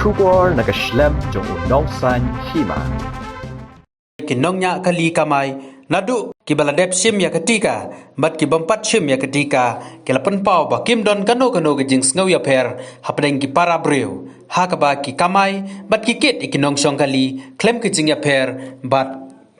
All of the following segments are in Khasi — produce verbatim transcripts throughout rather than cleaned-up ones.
Khubor na ka shlem jong u nongsan hima. Ki nongñiah kali kamai naduh kiba la dep shim ïa ka tika bad ki bym pat shim ïa ka tika ki la pynpaw ba kim don kano kano ka jingsngew ïapher hapdeng ki para briew ha kaba ki kamai bad ki kit ïa ki nongshong kali khlem ka jingïapher bad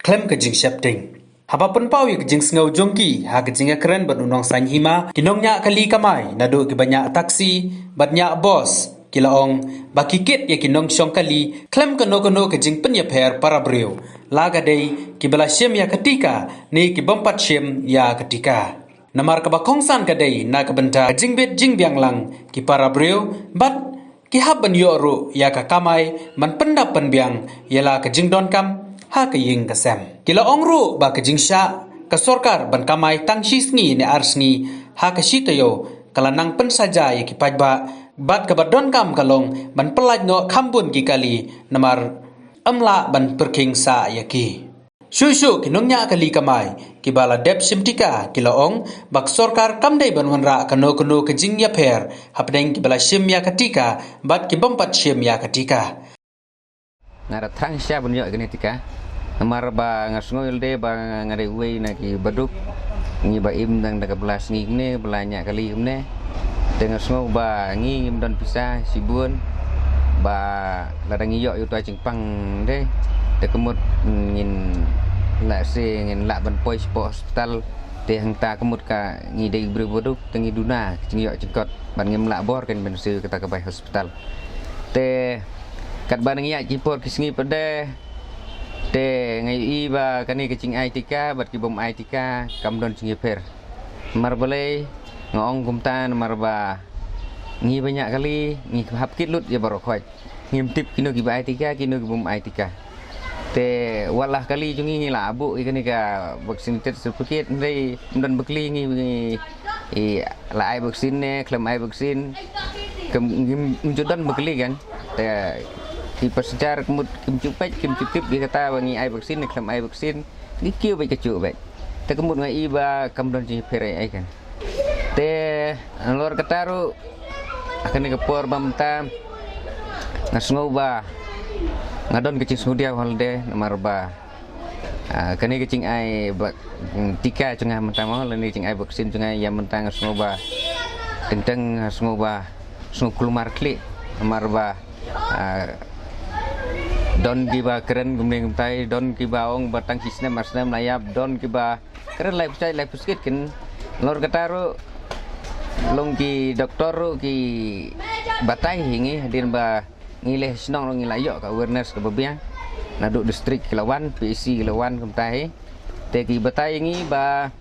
khlem ka jingsheptieng. Haba pynpaw ïa ka jingsngew jong ki ha ka jingïakren bad u nongsan hima, ki nongñiah kali kamai naduh kiba ñiah taxi bad ñiah bos ki la ong ba ki kit ïa ki nongshong kali khlem kano kano ka jingpynïapher para briew, la ka dei kiba la shim ïa ka tika ne ki bym pat shim ïa ka tika. Namar kaba kongsan ka dei na ka bynta ka jingbit jingbiang lang ki para briew bad ki hap ban ïoh ruh ïa ka kamai ban pyndap pynbiang ïa la ka jingdonkam ha ka ïing ka sem. Ki la ong ruh ba ka jingshah ka sorkar ban kamai tang shi sngi ne ar sngi ha ka shi taïew ka la nang pynsaja ïa ki paidbah bad kaba donkam ka long ban pyllait noh kham bun ki kali namar ym lah ban pyrkhing sah ïa ki. Shuh shuh ki nongñiah kali kamai kiba la dep shim tika ki la ong ba ka sorkar kam dei ban wanrah kano kano ka jingïapher hapdeng kiba la shim ïa ka tika bad ki bym pat shim ïa ka tika. Nga da thrang sha ban ïoh ïa kane tika. Namar ba nga sngew ïa lade ba nga dei uwei na ki baduk. Ngi ba im dang da ka bla sngi kumne, bla ñiah kali kumne. Te nga sngew ba ngi ngim don pisa shibun ba lada ngi ïoh ïa uta u jingpang de. Te ka mut ngin lah se ngin lah ban poi shapoh hospital. Te hangta ka mut ka ngi dei briew baduk te ngi duna ka jingïoh jingkot ban ngim lah bor kan ban siew kata ka bai hospital. Te katba ngi ïaid ki por ki sngi pat de te nga ïohi ba kane ka jingai tika bad ki bym ai tika kam don jingïapher. Namar balei nga ong kumta, namar ba ngi ba ñiah kali ngi hap kit lut ïa baroh khoit. Ngim tip kino kiba ai tika, kino ki bym ai tika. Te wat la kali jong ngi ngi la buh ïa kane ka vaccinated certificate, hynrei ym don bakli ngi, ngi i la ai vaccine ne khlem ai vaccine. Kem ngim, ngim ju don bakli kan. Te ki passenger ka mut kim ju peit, kim ju tip ïa kata ba ngi ai vaccine ne khlem ai vaccine. Ngi kiew beit ka juk beit. Te ka mut nga i ba kam don jingpher ei ei kan. Te nalor kata ruh ha kane ka por ba mynta nga sngew ba nga don ka jingsngewdiaw ha lade namar ba, ah, kane ka jingai ba, mm, tika jong nga mynta mo, lane ka jingai vaccine jong nga ïa mynta nga sngew ba teng teng nga sngew ba sngew kulmar khlieh namar ba, ah, don kiba kren kumne kumtai, don kiba ong ba tang shi snem ar snem la ïap, don kiba kren lai pyrshah lai pyrshah kin. Nalor kata ruh long ki doktor ruh ki batai hi ngi hadien ba ngi leh shnong ruh ngi la ïoh ka awareness kaba biang. Naduh district ki la wan, P H C ki la wan kumta hi. Te ki batai ngi ba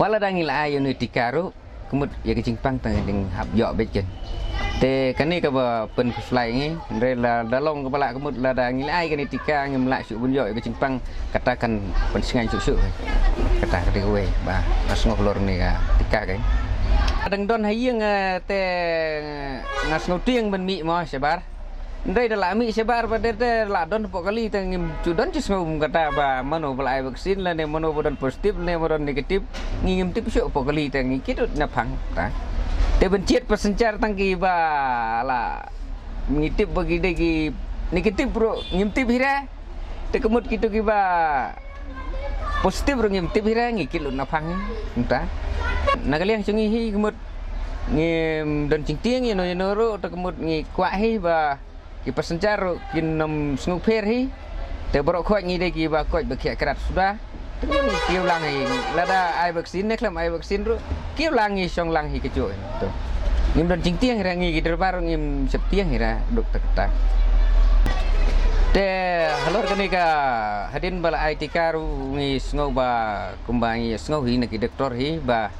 wat la dang ngi la ai ïa une u tika ruh ka mut ïa ka jingpang tang dang hap ïoh beit kan. Te kane kaba pynkhuslai ngi, hynrei lada long kaba lah ka mut lada ngi la ai kane tika ngim lah shuh ban ïoh ïa ka jingpang, kata kan pynsngew shuh shuh. Kata ka dei kawei ba nga sngew halor kane ka tika kan. Dang don ha ïing, eh, te nga sngew tieng ban mih mo shabar. Hynrei da la mih shabar ba dei te la don hapoh kali te ngim ju don jingsngew kum kata ba mano ba la ai vaccine lane mano ba don positive lane ba don negative. Ngi ngim tip shuh hapoh kali te ngi kit lut naphang ta. Te ban jied passenger tang kiba la ngi tip ba ki dei ki negative ruh ngim tip hi re. Te ka mut kito kiba positive ruh ngim tip hi re ngi kit lut naphang hi. Mynta na ka liang jong ngi hi ka mut ngim don jingtieng ïano ïano ruh te ka mut ngi kwah hi ba ki passenger ruh kin ym sngewpher hi. Te baroh khoit ngi dei kiba koit ba khiah krat suda. Te ngi kiew lang hi lada ai vaccine ne khlem ai vaccine ruh kiew lang ngi shong lang hi kajuh hi. To ngim don jingtieng hi ra ngi ki driver ruh ngim sheptieng hi ra duk ta kata. Te halor kane ka hadien ba la ai tika ruh ngi sngew ba kumba ngi sngew hi na ki doktor hi ba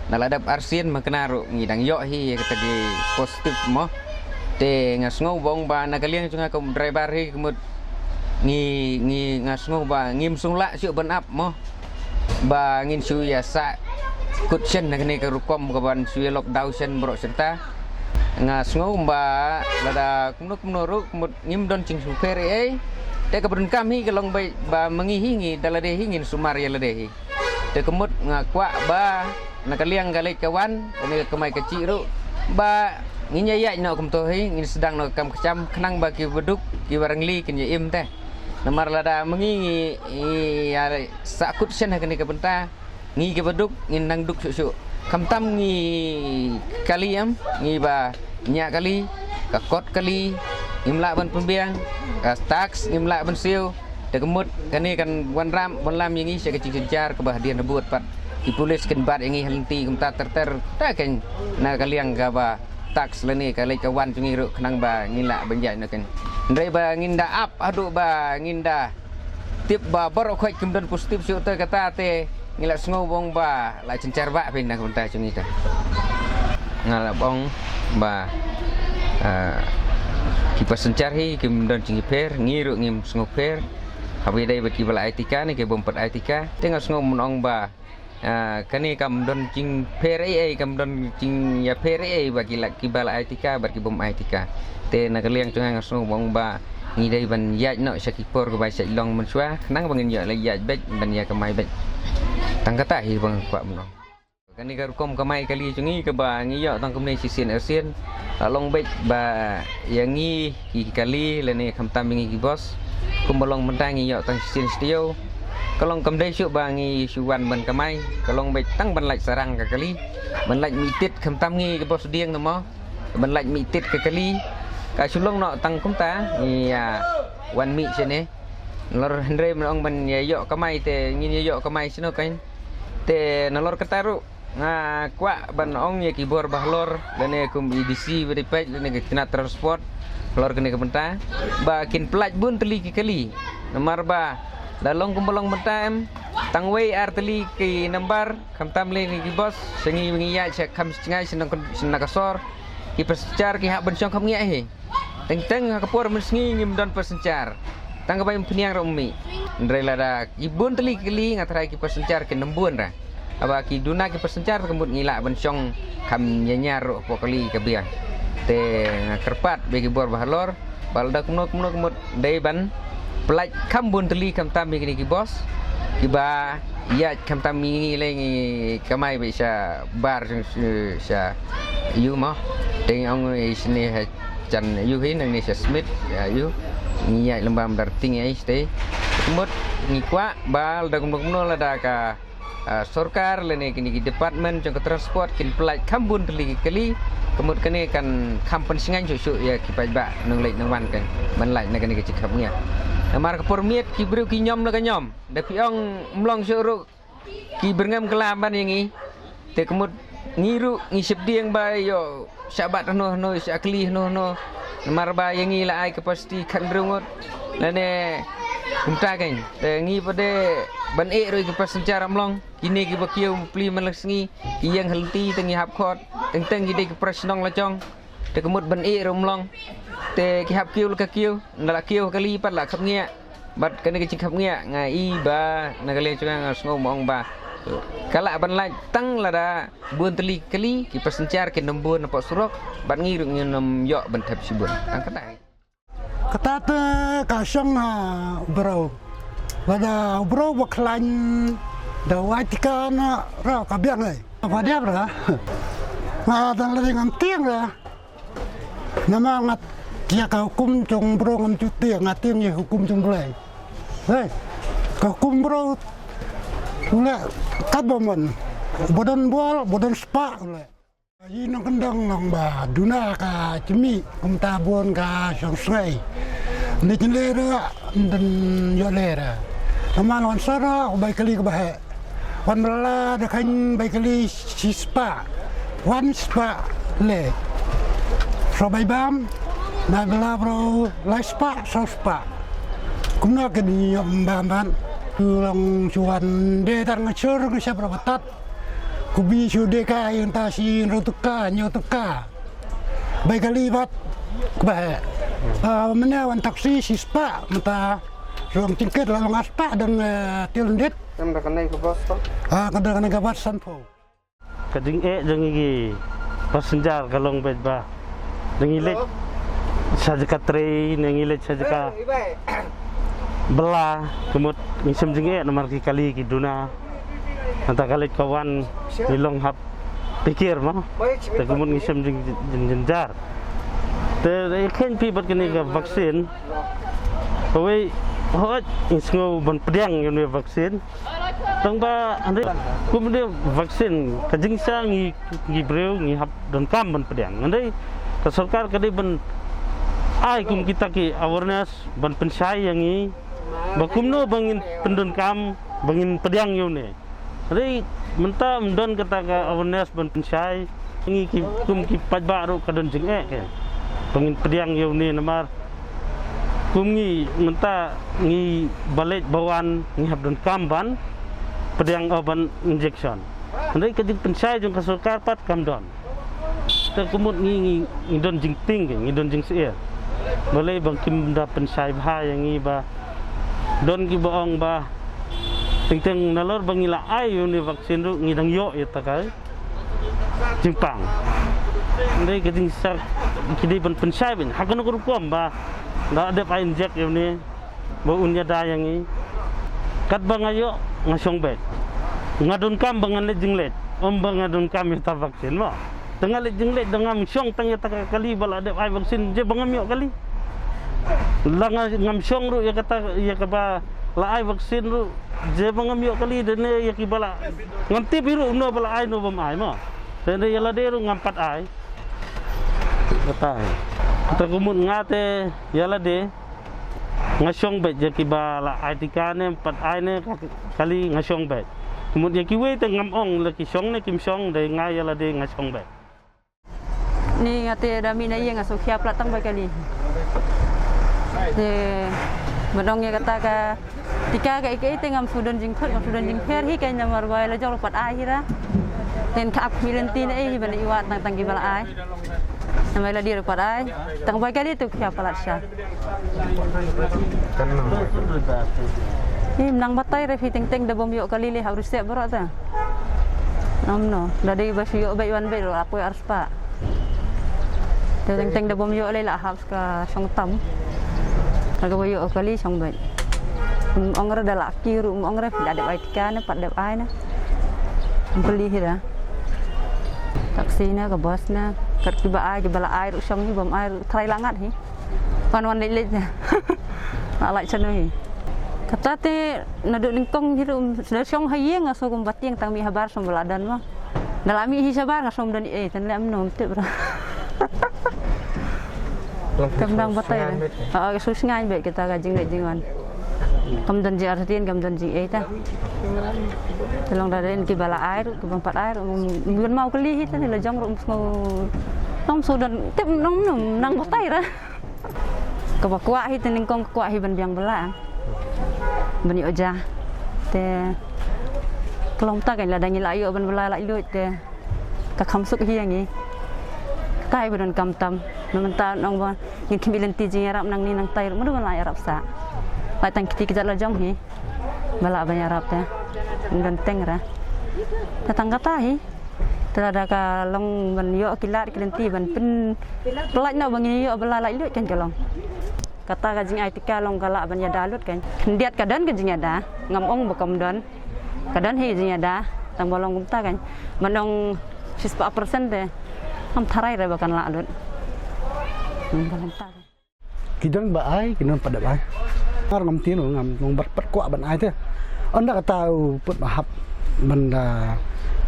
na la dep arsien ma kane ruh ngi dang ïoh hi ïa kata ki positive mo. Te nga sngew ba ong ba na ka liang jong nga kum driver hi ka mut ngi, ngi nga sngew ba ngim sngewlah shuh ban ap mo. Ba ngin shu ïa sah kut shen na kane ka rukom kaban shu ïa lockdown shen baroh shen ta. Nga sngew ba lada kumno kumno ruh ka mut ngim don jingsngewpher ei ei. Te kaba donkam hi ka long ba, ba ma ngi hi ngi da lade hi ngin sumar ïa lade hi. Te ka mut nga kwah ba na ka liang ka leit ka wan, kane ka kamai kajih ruh ba Ngin ïa ïaid noh kumto hi, ngin sdang noh kam kjam, khnang ba ki baduk, ki barangli kin ïa im te. Namar lada ma ngi ngi, ngi ïa sahkut shen ha kane ka bynta, ngi ki baduk, ngin nang duk shuh shuh. Khamtam ngi kali em, ngi ba ñiah kali, ka kot kali, ngim lah ban pynbiang, ka tax, ngim lah ban siew, te ka mut, kane kan wanrah, wanlam ïa ngi sha ka jingsynshar kaba hadien habud pat. Ki pulit kin bat ïa ngi ha lynti kumta ter ter, ta kan na ka liang kaba tax lane ka leit ka wan jong ngi ruh khnang ba ngin lah ban ïaid noh kan. Hynrei ba ngin da ap haduh ba ngin da tip ba baroh khoit kim don positive shuh te kata te ngi la sngew ba ong ba la synshar ba phin na ka bynta jong ngi te. Nga la ong ba, ah, ki passenger hi kim don jingïapher, ngi ruh ngim sngewpher. Haba ïadei bad kiba la ai tika ne kiba ym pat ai tika. Te nga sngew ban ong ba, ah, kane kam don jingpher ei ei, kam don jingïapher ei ei ba ki la, kiba la ai tika bad kiba ym ai tika. Te na ka liang jong nga nga sngew ban ong ba ngi dei ban ïaid noh sha ki por kaba shait long mynshuwa, khnang ba ngin ïoh leit ïaid beit ban ïa kamai beit. Tang kata hi ba nga kwah ban ong. Kane ka rukom kamai kali jong ngi kaba ngi ïoh tang kumne shisien arsien. La long beit ba ïa ngi ki kali lane khamtam ïa ngi ki boss, kumba long mynta ngi ïoh tang shisien shi taïew. Ka long kam dei shuh ba ngi shu wan ban kamai, ka long beit tang ban lait sarang ka kali, ban lait mih tied khamtam ngi ki boss dieng na mo, ban lait mih tied ka kali. Ka shu long noh tang kumta ngi ïa wan mih shane. Nalor hynrei ban ong ban ïa ïoh kamai te ngin ïa ïoh kamai shano kan. Te nalor kata ruh nga kwah ban ong ïa ki bor ba halor lane kum i D C ba dei peit lane ka tnat transport halor kane ka bynta ba kin pyllait bun tylli ki kali. Namar ba la long kumba long mynta em, tang wei ar tylli ki nambar, khamtam lei ne ki boss, sha ngi ngi ïaid sha kham sha jngai sha na ka sor, ki passenger ki hap ban shong kham ngiah hi. Teng teng ha ka por mynsngi ngim don passenger. Tang kaba ym pynïang ruh ym mih. Hynrei lada ki bun tylli ki kali nga tharai ki passenger kin ym bun ra. Haba ki duna ki passenger ka mut ngi lah ban shong kham ñiar ñiar ruh hapoh kali ka biang. Te nga kyrpad ba ki bor ba halor ba lada kumno kumno ka mut dei ban pyllait kham bun tylli khamtam ïa kine ki boss kiba ïaid khamtam ngi lei ngi kamai beit sha bar sha, sha ïu mo. Te ngi ong i shane ha jan ïu hi nangne sha Smit, ïa ïu. Ngi ïaid lem bam dar ting ïa i shatei. Ka mut ngi kwah ba lada kumno kumno lada ka, ah, sorkar lane kine ki department jong ka transport kin pyllait kham bun tylli ki kali. Ka mut kane kan kham pynshngaiñ shuh shuh ïa ki paidbah nongleit nongwan kan ban lait na kane ka jingkhapngiah. Namar ka por miet ki briew ki ñiom la ka ñiom. Da phi ong ym long shuh ruh ki byrngem kylla ban ïa ngi. Te ka mut ngi ruh ngi sheptieng ba ïoh shah bat hano hano, shah kylli hano hano. Namar ba ïa ngi la ai capacity khathynriew ngut lane kumta kan. Te ngi pat de ban ïeh ruh ïa ki passenger ym long. Kine kiba kiew bapli man la sngi ki ïeng ha lynti te ngi hap khot. Teng teng ki dei ki para shnong la jong. Te ka mut ban ïeh ruh ym long. Te ki hap kiew la ka kiew, nda la kiew ha kali pat la khapngiah. Bad kane ka jingkhapngiah nga i ba na ka liang jong nga nga sngew ba ong ba ka lah ban lait tang lada bun tylli ki kali, ki passenger kin ym bun hapoh surok bad ngi ruh ngin ym ïoh ban thep shibun. Tang kata. Kata te ka shong ha u briew. Lada u briew ba khlaiñ da u ai tika na ra ka biang ai. Ba dep ra. Nga dang lei ngam tieng ra. Namar nga tieng ka hukum jong u briew ngam ju tieng, nga tieng ïa hukum jong u Blei. Hei, ka hukum u briew u leh kat ba mon. Ba don bor, ba don spah u leh. Ïa nongkyndong long ba duna ka jingmih kumta bun ka shong sngi. Ym dei jin lei ruh, ym dei ïoh lei ruh. Namar wan sor ruh bai kali kaba heh. Wan bylla da kheiñ bai kali shispah. Wan spah lei. Sor bai bam. Bai bylla bro lai spah, saw spah. Kumno kin ïoh bam ban. Shu long shu wan dei tar nga sor nga shep ruh ba tat. Kubi shu dei ka ïa nta shi hynriew tyngka, hynñiew tyngka. Bai kali bad kaba heh. Ah, mynne wan taxi shispah mynta. Shu long jingkit la long arspah dang, eh, til ndit. Em da kane ka bos to. Ah, ka da kane ka bos sanphew. Ka jingeh jong ngi ki passenger ka long beit ba dang ngi leit sha jaka trei, dang ngi leit sha jaka bylla, ka mut ngi shem jingeh namar ki kali ki duna. Nangta ka leit ka wan ngi long hap Pikir mo. Te kumut ngi shem jing jing jynjar. Te ïa khein phi bad kane ka vaccine. Hawei hoi ngi sngew ban pdiang ïa une vaccine. Tang ba hynrei kum une vaccine ka jingsa ngi ngi briew ngi hap donkam ban pdiang. Hynrei ka sorkar ka dei ban ai kum kita ki awareness ban pynshai ïa ngi ba kumno ba ngin pyndonkam ba ngin pdiang ïa une. Hynrei mynta ym don kata ka awareness ban pynshai. Ngi ki kum ki paidbah ruh ka don jingeh ke ba ngin pdiang ïa une namar kum ngi mynta ngi ba leit ba wan ngi hap donkam ban pdiang o ban injection. Hynrei ka jingpynshai jong ka sorkar pat kam don. Te kumut ngi ngi ngi don jingtieng ke ngi don jingsyier. Balei ba kim da pynshai bha ïa ngi ba don kiba ong ba teng teng nalor ba ngi la ai ïa une vaccine ruh ngi dang ïoh ïa ta ka jingpang. Hynrei ka jingsa ki dei ban pynshai bha ha kano ka rukom ba la dep ai inject ïa une ba un ïada ïa ngi. Katba nga ïoh nga shong beit. Nga donkam ba ngan leit jingleit. Ym ba nga donkam ïa ta vaccine mo. Te nga leit jingleit da ngam shong tang ïa ta ka kali ba la dep ai vaccine je ba ngam ïoh kali. La nga ngam shong ruh ïa kata ïa kaba la ai vaccine ruh je ba ngam ïoh kali de ne ïa kiba la ngam tip hi ruh no ba la ai no bym ai mo. Te ne ïa lade ruh ngam pat ai. Kata. Kata kumut nga te ïa lade. Nga shong beit ïa kiba la ai tika ne pat ai ne ka kali nga shong beit. Mut ïa kiwei te ngam ong la ki shong ne kim shong dei nga ïa lade nga shong beit. Ni nga te da mih na ïing nga shu khia palat tang ba kali. Te ban ong ïa kata ka tika ka ïa ka ïa te ngam shu don jingkhot ngam shu don jingpher hi ka namar ba la jong ruh pat ai hi ra. Te ka ap khmih lynti ne ei hi ban ïa wad tang tang kiba la ai. Namar la dei ruh pat ai. Tang ba kali tu khia palat sha. Ym nang batai re phi teng teng da bym ïoh kali lei hap riewspah baroh ta. Ym no, da dei ba shu ïoh beit wan beit ruh la poi arspah. Te teng teng da bym ïoh lei la hap ka shong tam. Ka ba ïoh kali shong beit. Ym ong re da la ki ruh ym ong re phi la dep ai tika ne pat dep ai ne. Ym peli hi ra. Taxi ne ka bus ne kat kiba ai kiba la ai ruh shong hi bym ai ruh trai la ngat hi. Wan wan leit leit ne. La lait shano hi. Kata te naduh nyngkong hi ruh da shong ha ïing nga sngew kum ba tieng tang mih habar shong ba la don mo. Da la mih hi shabar nga sngew ym don ei tang leh ym no ym tip ruh. Kam dang batai. Ah, ka shu sngewbha beit kita ka jingleit jingwan. Kam don jing artien kam don jing ei ta. Te long da den kiba la ai ruh kiba pat ai ruh ym ym mau kali hi ta la jong ruh ym sngew. Ym sngew don tip nong nong nang batai ra. Kaba kwah hi te nyngkong ka kwah hi ban biang bylla. Ban ïoh ja. Te ka long ta kan lada ngi la ïoh ban bylla la ïoh te ka kham suk hi ïa ngi. Ka hi ba don kam tam. Mynta nong ba ngin khmih lynti jingïarap nangne nangtai ruh mano ban la ïarap sah. Lai tang kiti ki jait la jong hi. Ba lah ban ïarap te. Ngin don teng ra. Te tang kata hi. Te lada ka long ban ïoh ki lad ki lynti ban pyn pyllait noh ba ngin ïoh ba la lait lut kan ka long. Kata ka jingai tika long ka lah ban ïada lut kan. Khyndiat ka don ka jingïada. Ngam ong ba kam don. Ka don hi ka jingïada. Tang ba long kumta kan. Ban ong shispah persen te. Ngam tharai re ba kan lah lut. Ngam ba long ta kan. Ki don ba ai ki don pat dep ai. Ngar ngam tin ngam ngam bat pat kwah ban ai te. Ynda kata u put ba hap ban da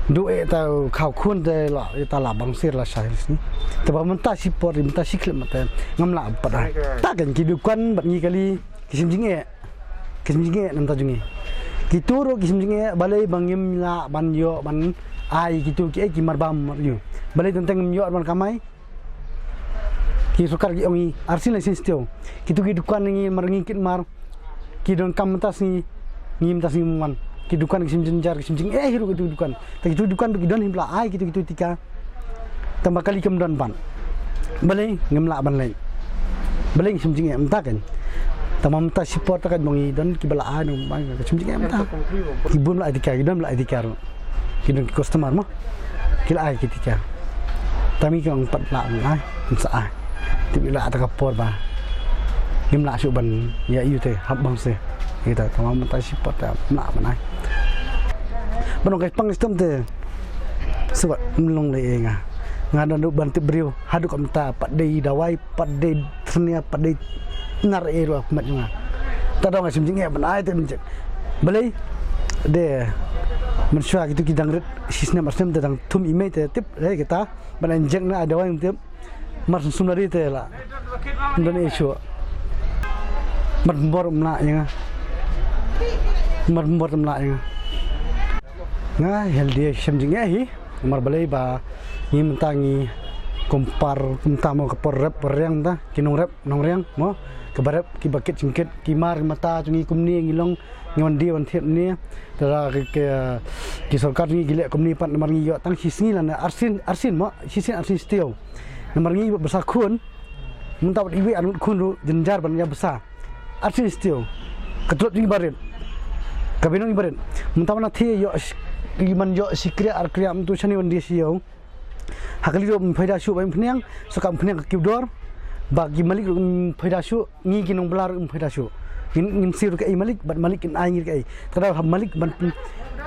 du e ta u khaw khun te la ta la bang sir la shai sni. Te ba mynta shi por mynta shi khlem te ngam la pat ai. Ta kan ki dukan bad ngi kali ki sim jing e. Ki sim jing e nam ta jong ngi. Ki tu ro ki sim jing e balei ba ngim la ban ïoh ban ai ki tu ki e ki mar bam mar yu. Balei teng teng ngim ïoh ban kamai. Ki sorkar ki ong i arsien lai sien stiaw. Kitu ki dukan ngi mar ngi kit mar. Ki don kam mynta sngi ngi mynta sngi mon. Ki dukan ki sim jynjar ki sim jing eh hiru kitu ki dukan. Ta kitu ki dukan tu ki don hi ba la ai kitu kitu tika. Tang ba kali kam don ban. Balei ngim lah ban lei. Balei ngi sim jing eh mynta kan. Tang ba mynta shi por ta kan ba ngi don ki ba la ai nong ban ki sim jing eh mynta. Ki bun la ai tika ki don la ai tika ru. Ki don ki customer mo. Ki la ai ki tika. Tang mi ki ong pat la ai. Ngim sa ai. Tip ïa la ta ka por ba. Ngim lah shuh ban ïa ïu te hap bang se. Kita tang ma mynta shi por te ngim lah ban ai. Ban ong ka pang system te. Shuwa, ym long lei ei nga. Nga don ruh ban tip briew haduh kumta, pat dei dawai, pat dei thnia, pat dei nar ei ruh ha khmat jong nga. Ta dang nga shem jingeh ban ai te mynjek. Balei? De mynshuwa kitu ki dang rit shi snem ar snem te dang thum i mei te tip, eh, kita ban injek na ai dawai mynta. Mar sum sum lari te la. Ym don ei shuh. Mar bor ym lah ïa nga. Mar bor ym lah ïa nga. Nga healthy, shem jingeh hi. Mar balei ba ngi mynta ngi compare kumta mo, ka por rep por riang ta, ki nongrep nongriang mo, kaba rep kiba kit jingkit, ki mar ki mata jong ngi kumne ngi long, ngi wan die wan thied ne. Te la ki, ki, ki sorkar ngi ki leh kumne pat namar ngi ïoh tang shi sngi lane arsien, arsien mo, shisien arsien shtiew. Namar ngi ba sa khun, mynta wat iwei arngut khun ruh jynjar ban ïa bsa. Arsien shtiew. Ka tlot ngi barit. Ka binong ngi barit. Mynta wan na the ïoh sh-, ngi man ïoh shi kriah ar kriah mynta shane wan die shi ïew. Ha kali ruh ym phaida shuh ba ym pynïang, shu ka ym pynïang ka kiew dor, ba ki malik ruh ym phaida shuh, ngi ki nongbylla ruh ym phaida shuh. Ngin, ngin siew ruh ka ei malik, bad malik kin ai ngi ka ei. Ka dor ha malik ban pyn-,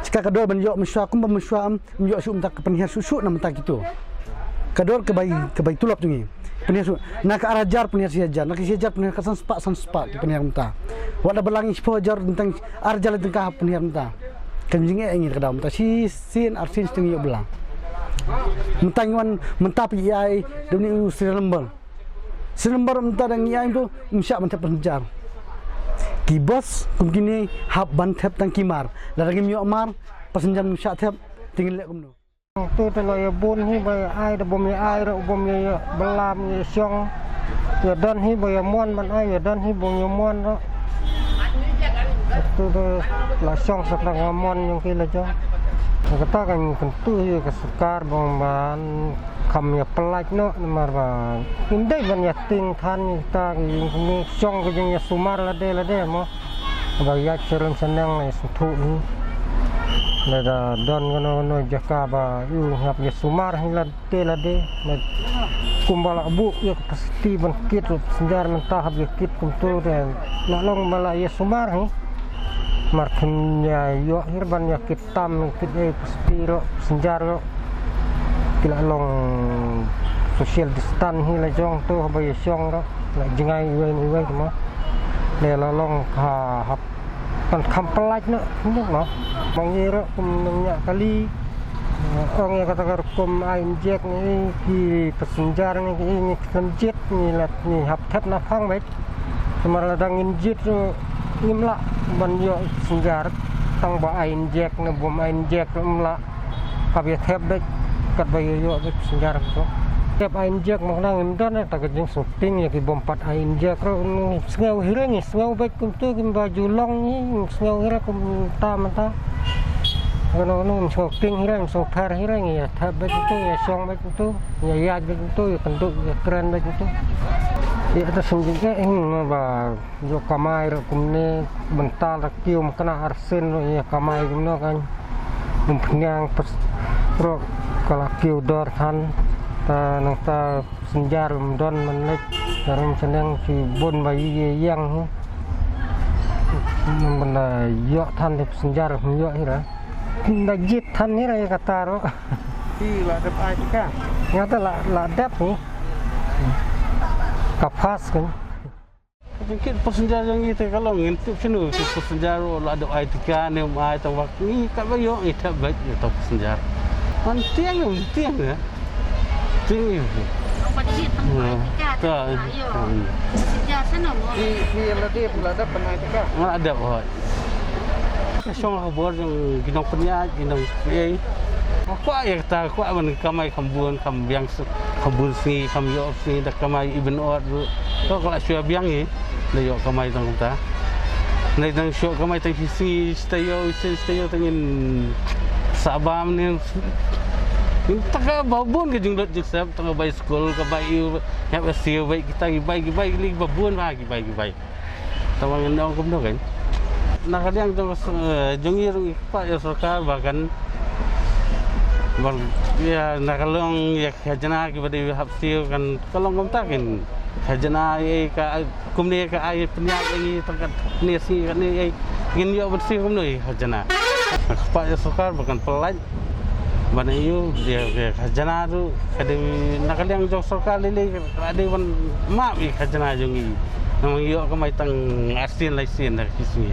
shika ka dor ban ïoh mynshuwa kumba mynshuwa ym, ym ïoh shuh mynta ka pynhiar shuh shuh na mynta kitu. Ka dor ka bai, ka bai tulop jong ngi. Pynhiar shuh. Na ka ar hajar pynhiar shi hajar, na ka shi hajar pynhiar ka san spah, san spah ki pynhiar mynta. Wat la bylla ngi shiphew hajar tang ar hajar la tyngka pynhiar mynta. Kan jingeh ngi ka dor mynta shisien arsien shtiew ngi ïoh bylla. Mynta ngi wan, mynta phi ai, dum ni u serial number. Serial number mynta dang ngi ai tu, ym shah ban thep passenger. Ki bus kum kine hap ban thep tang ki mar. Lada ngim ïoh mar, passenger ym shah thep, te ngin leh kumno? Tu te lo ïa bun hi ba ïa ai, da bym ïa ai ruh bym ïa, ïa bylla, ym ïa shong. Ïa don hi ba ïa mon ban ai, ïa don hi bym ïa mon ruh. Tu te la shong sa tang ïa mon jong ki la jong. Kata kan kyntu ïa ka sorkar ba ban kham ïa pynlait noh namar ba ngim dei ban ïa tieng than ïa kita ki jingkine shong ki jingïasumar lade lade mo. Ba ïaid sha rum sha neng la ïa sngewthuh hi. Lada don kano kano jaka ba u hap ïa sumar hi lade lade. Kumba la buh ïa ka passenger ban kit, passenger mynta hap ïa kit kumto te la long ba la ïa sumar hi. Mar khin ïa ïoh hi ban ïa kit tam kit ei passenger ruh. Ki la long social distance hi la jong to haba ïa shong ruh. La jngai iwei na iwei mo. Le la long ha hap pan kham pynlait noh mo. Mo ngi ruh kum nongñiah kali. Ong ïa kata ka rukom ai injek ngi ki passenger ngi ki ngi khlem jied ngi la ngi hap thep na phang beit. Namar lada ngin jied ruh ngim lah ban ïoh passenger tang ba ai injek ne bym ai injek ruh ym lah. Hap ïa thep beit katba ïoh ïoh beit passenger ruh. Thep ai injek mo khnang ngim don ta ka jingsngewtieng ïa ki bym pat ai injek ruh ngi sngew hi re ngi sngew beit kumto kim ba ju long ngi sngew hi re kumta mynta. Kano kano ngim sngewtieng hi re ngim sngewpher hi re ngi ïa thep beit kumto ïa shong beit kumto ïa ïaid beit kumto ïa kynduh ïa kren beit kumto. Ïa ta sngewtieng eh ba Ïoh kamai ruh kumne, mynta la kiew mynta arsien ruh ïa kamai kumno kan. Ym pynïang pes ruh ka la kiew dor than. Ta nangta passenger ym don man leit. Ka rum shaneng ki bun ba ïa ïeng hi. Ym pynda ïoh than te passenger ym ïoh hi ra. Ynda jied than hi ra ïa kata ruh. Phi la dep ai tika? Nga te la, la dep hi. Ka pass kan. Jingkit passenger jong ngi te ka long ngin tip shano ki passenger ruh la dep ai tika ne ym ai tang ba ngi katba ïoh ngi thep beit ïa uta u passenger. Man tieng ne ym tieng ne. Tieng ïa. Ong ba jied tang ba ai tika te la ïoh. Passenger shano mo. Phi, phi la dep, la dep ban ai tika? Nga la dep hoi. Ka shong ha ka bor jong ki nongpynïaid, ki nongpynïaid. Nga kwah ïa kata, kwah ban kamai kham bun, kham biang, kham bun sngi, kham ïoh sngi, da kamai ibyn ot ruh. To ka la shu biang hi, da ïoh kamai tang kumta. Nai dang shu kamai tang shi sngi, shi taïew, shi, shi taïew tang ngin sah bam ne. Ngin taka ba bun ka jinglut jingsep, tang ka bai skul, ka bai ïoh, hep ka siew bai, kita ki bai, ki bai, ki bai, ba bun ba, ki bai, ki bai. Tang ba ngin ong kumno kan. Na ka liang jong, eh, jong ngi ruh ngi kwah ïa sorkar ba kan, ba ïa na ka long ïa ka khajna kiba dei hap siew kan ka long kumta kan. Khajna ïa ka kumne ka ai pynïaid ïa ngi tang katne sngi katne ïa ngin ïoh ban siew kumno ïa khajna. Nga kwah ïa sorkar ba kan pynlait. Ban ïoh ïa ka khajna ruh ka dei na ka liang jong sorkar lei lei ka dei ban map ïa ka khajna jong ngi. Namar ngi ïoh kamai tang arsien laisien da ki sngi.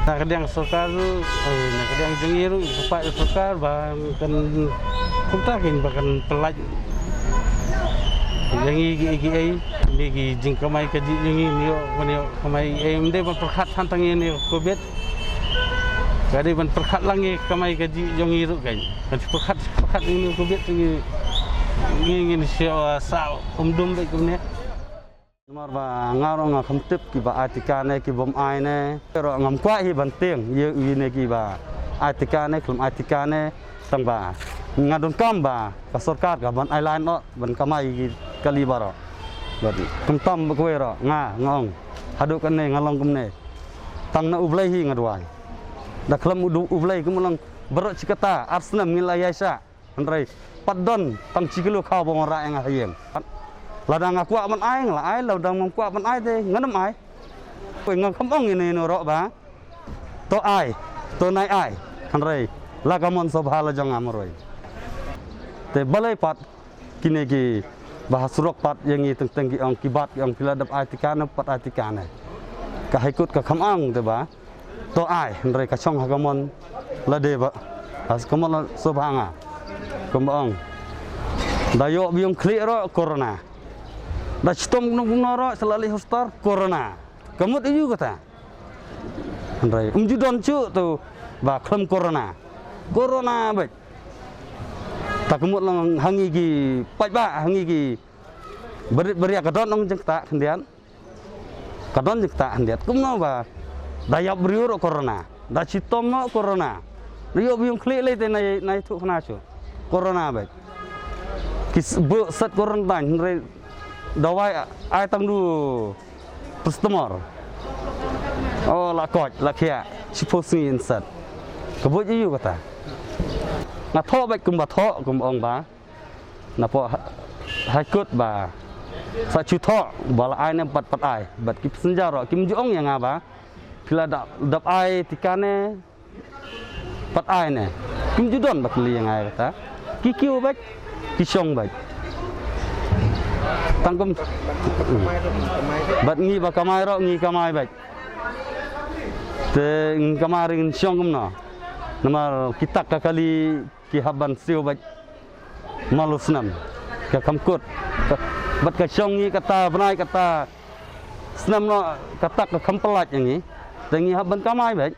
Na ka liang sorkar ruh, eh, na ka liang jong ngi ruh ka pat sorkar ba kan kumta kin ba kan pynlait ïa ngi ki ei ki ei, ngi ki jingkamai kajih jong ngi, ngi ïoh ban ïoh kamai ei, ym dei ban pyrkhat than tang ïa ne covid. Ka dei ban pyrkhat lang ïa kamai kajih jong ngi ruh kan. Kan pyrkhat pyrkhat ïa ne covid ngi ngi ngi sha sa um dum bad kumne. Namar ba nga ruh nga kham tip kiba ai tika ne kibym ai ne. Ruh ngam kwah hi ban tieng ïa ïa ne kiba ai tika ne khlem ai tika ne. Tang ba nga donkam ba ka sorkar ka ban ai line ruh ban kamai ki kali baroh. Bad khamtam ba kawei ruh nga nga ong haduh kane nga long kumne. Tang na U Blei hi nga duwai. Da khlem U, U Blei kum long baroh chi kata ar snem ngin la ïaishah. Hynrei pat don tang chi kilo khaw ba ngan rah ïa nga ha ïing. Lada nga kwah ban ai nga la ai, lada ngam kwah ban ai te ngan ym ai. Poi nga kham ong ïa ne ïa no ruh ba to ai, to nai ai. Hynrei la ka mon sngewbha la jong nga marwei. Te balei pat kine kiba ha surok pat ïa ngi teng teng ki ong ki bat ki ong phi la dep ai tika ne pat ai tika ne. Ka High Court ka kham ong te ba to ai, hynrei ka shong ha ka mon lade ba ha ka mon la sngewbha nga. Kumba ong da ïoh biang khlieh ruh corona. Da chitom kumno kumno ruh sa la leit hospital corona. Ka mut aïu kata. Hynrei um ju don shuh tu ba khlem corona. Corona beit. Ta ka mut lang ha ngi ki paidbah, ha ngi ki barit baria ka don ong jingktah khyndiat. Ka don jingktah khyndiat kumno ba da ïap briew ruh corona, da chitom ruh corona. Da ïoh biang khlieh lei te nai nai thuh khana shuh. Corona beit. Ki s- buh set quarantine hynrei dawai ai tang du paracetamol. Oh la koit la khiah shiphew sngi in set. Ka buh ïa u kata. Nga thoh beit kumba thoh kumba ong ba na pdeng ha- High Court ba sa shu thoh ba la ai ne pat pat ai. Bad ki passenger ruh kim ju ong ïa nga ba phi la dap, dap ai tika ne pat ai ne. Kim ju don ba kylli ïa nga kata. Ki kiew beit, ki shong beit. Tang kum bad ngi ba kamai ruh ngi kamai beit. Te ngi kamai ring shong kumno. Namar ki tak ka kali ki hap ban siew beit. Malu snem ka kham kut. Ka- bad ka shong ngi kata bnai kata snem no kata ka kham pynlait ïa ngi. Te ngi hap ban kamai beit.